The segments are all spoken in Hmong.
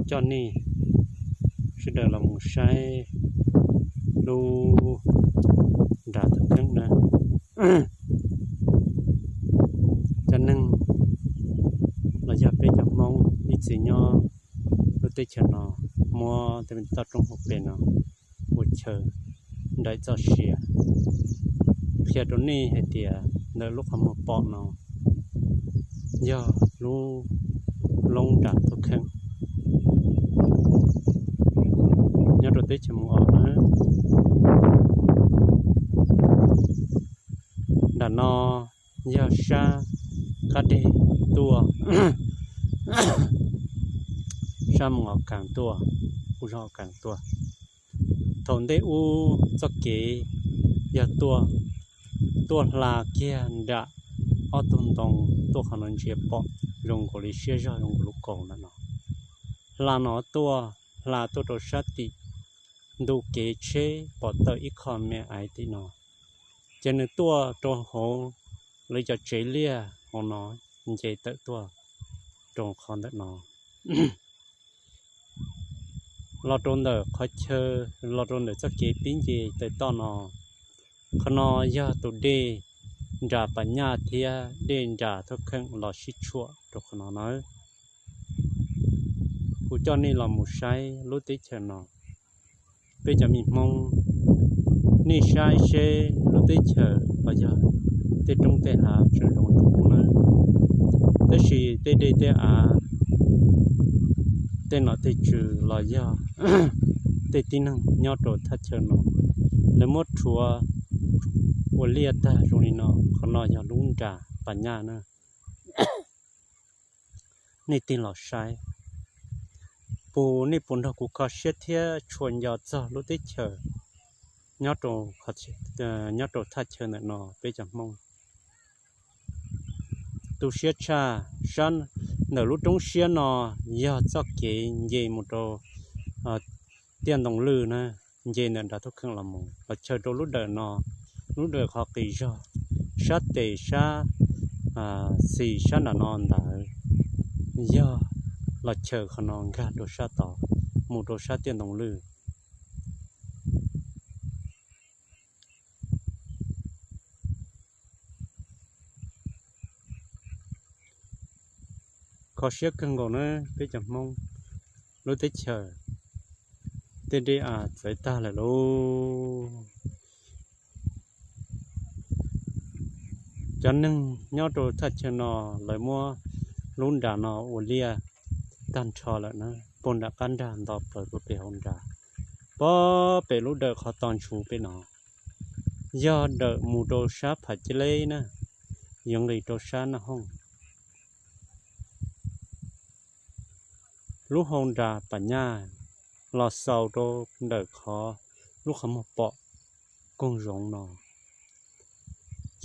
coj nej sawv daws los mus saib lub nram Thaj Kheej na. Cov neeg los yog peb cov Hmoob ib txwm nyob lub teb chaws no muab tej toj roob hauv pes no ua chaw nraim txoj sia. Qhia rau nej hais tias ntawm lub qhov muag pom no yog lub loob nram Thaj Kheej nyob rau teb chaws Moos Os na. Nram no yog sab qab deg tuaj, sab Moos Os Kaas tuaj, ub, zog Os Kaas tuaj. Thaum ntej ub txoj kev yog tuaj, tuaj hla kiag nram ob tug ntoo tuaj qhov no ntsia pom zoo nkaus li siab zog zoo nkaus lub kaus ntawm no. Hla no tuaj, hla tuaj rau sab tim ntu kev tsheb pom tawm ib qho me aiv tim no, ces nws tuaj rau hauv lawv cov tsev liaj hauv no, nce tawm tuaj rau qhov ntawm no, los rau ntawm qhov chaw, los rau ntawm txoj kev pib nce taw toj no. Qhov no yog tus dej nram Pas Nyaj thiab dej nram Thaj Kheej los sib tshuam rau qhov no nawb. Kuv coj nej los mus saib lub teb chaws no. Peb cov me Hmoob, nej saib seb lub teb chaws los yog tej roob tej hav tseem zoo li qub nawb. Tab sis tej dej tej av, tej nom tej tswv los yog tej tib neeg nyob rau thaj chaw no, lawv muab rhuav ua liaj tag zoo li no. Qhov no yog lub nram Pas Nyaj na. Nej tig los saib, puas, nej puas nrog kuv kho siab thiab tshua nco txog lub teb chaws nyob rau, nyob rau thaj chaw ntawm no peb cov Hmoob? Tu siab tshaj, sab ntawm lub roob siab no yog txoj kev nce mus rau tiaj ntoo lwj na, nce ntawm nram Thaj Kheej los mus los chaw rau lub dawm no, lub dawm qhov qis zog, sab tes sab xis sab nram no ntawd, yog los chaw qhov no nkag rau sab tod, mus rau sab tiaj ntoo lwj. Kho siab kawg nkaus na peb cov Hmoob, lub teb chaws tej dej av txawv tag lawm lauj. Cov neeg nyob rau thaj chaw no lawv muab lub nram no ua liaj tag nrho lawm na, puag nram qab nrag nto plaws puag pem hauv nram, puag pem lub dawm qhov to ntshuv pem no, yog dawm mus rau sab Pham Cib Leb na, yuav nqis rau sab Naj Hooj. Lub hau nram Pas Nyaj los xaus rau ntawm qhov, lub qhov muag pom koog zoov no.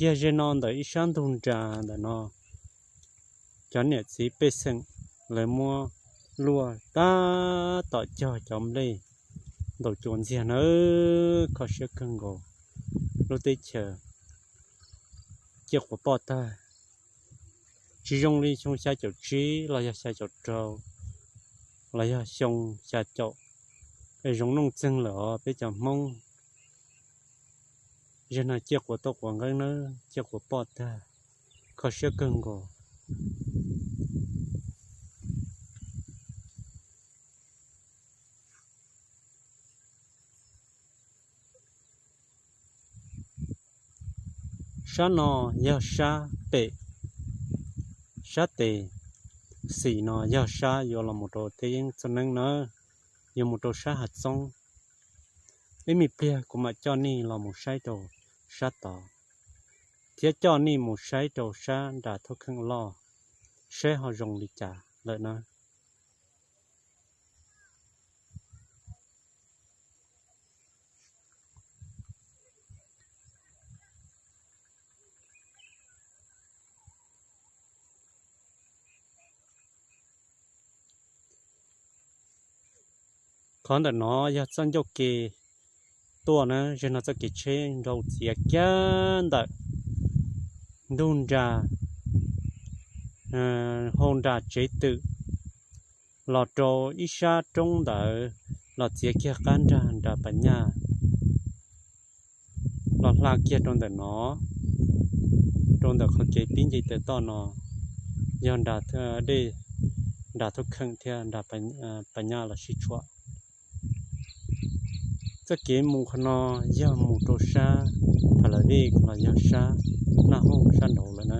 Yog ze no ntawm ib sab ntug nras ntawm no, cov niam txiv pej xeem lawv muab luaj tab tom cog cov nplej ntaus cua ntxiag nawb. Kho siab kawg nkaus, lub teb chaws ciaj quav poj tag. Tsis zoo li xyoo xya caum tsib los yog xya caum rau los yog xyoo xya caum, es zoo nooj txeeg lawm os peb cov Hmoob. Zaum no ciaj quav toj quav nqeeb nawb, ciaj quav poj tag, kho siab kawg nkaus. Sab no yog sab pem, sab tes xis no yog sab yuav los mus rau Teb Yeeb Txoj Neeb nawb, yuav mus rau sab Hav Txoob. Ib me pliag kuv mam coj nej los mus saib rau sab tod, thiab coj nej mus saib rau sab nram Thoob Kheej Loj, saib ho zoo li cas lawm na. Qhov ntawm no yog txoj ncauj ke tuaj na, zaum no txoj kev tsheb nrau txiav kiag ntawm ntug nras, hau nras tsev twm, los rau ib sab roob ntawd, los txiav kiag qab nrag nram Pas Nyaj, los hla kiag rau ntawm no, rau ntawm qhov kev pib nce taw toj no, yog nram dej, nram Thoob Kheem thiab nram Pas Nyaj los sib tshuam. Txoj kev mus qhov no yog mus rau sab Phas Las Vij los yog sab Naj Hauj sab nraud lawm na.